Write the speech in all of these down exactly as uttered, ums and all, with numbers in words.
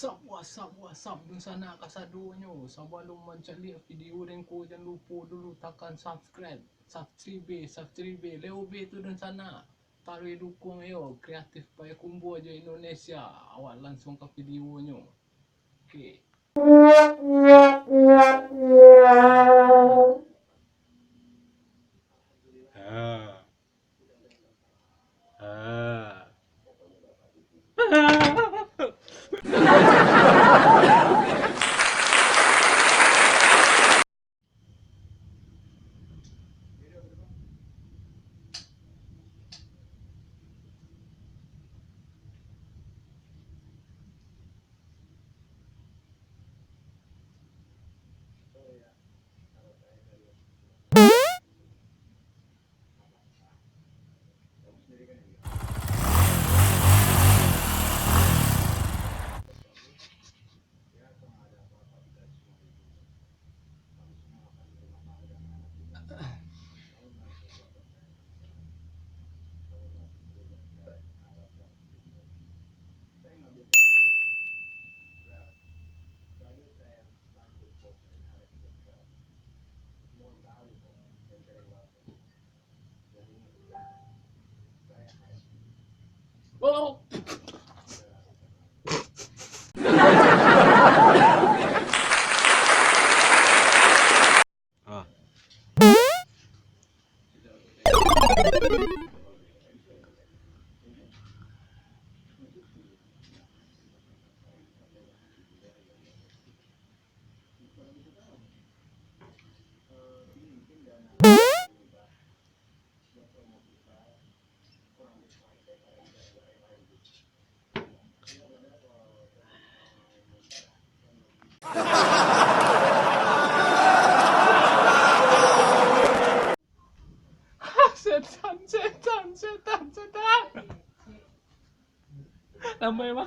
What's up, what's up, what's up, dunsanak kasadonyo. Sabalun mancaliak video den ko, jan lupo dulu takan subscribe. Subscribe, subscribe. Leo B tu dunsanak. Taruih dukuang yo, kreatif Payakumbuah jo Indonesia. Awak lansuang ka videonyo. Oke. Ah. Ah. Ah. Setan, setan, setan, setan. Lambai mah.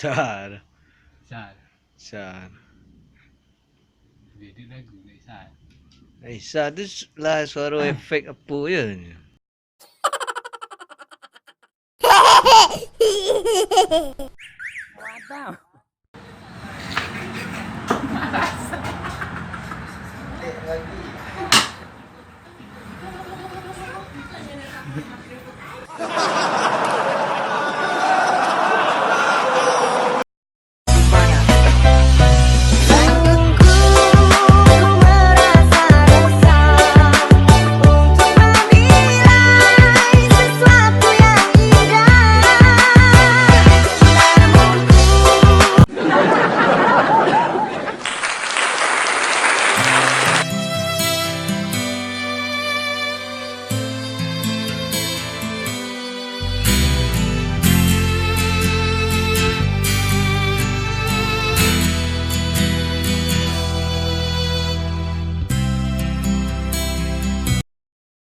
Sar. Sar. Sar. Beda lagu ni, Sar. Eh, Sar tu su-, lah suara efek apa je. Waduh.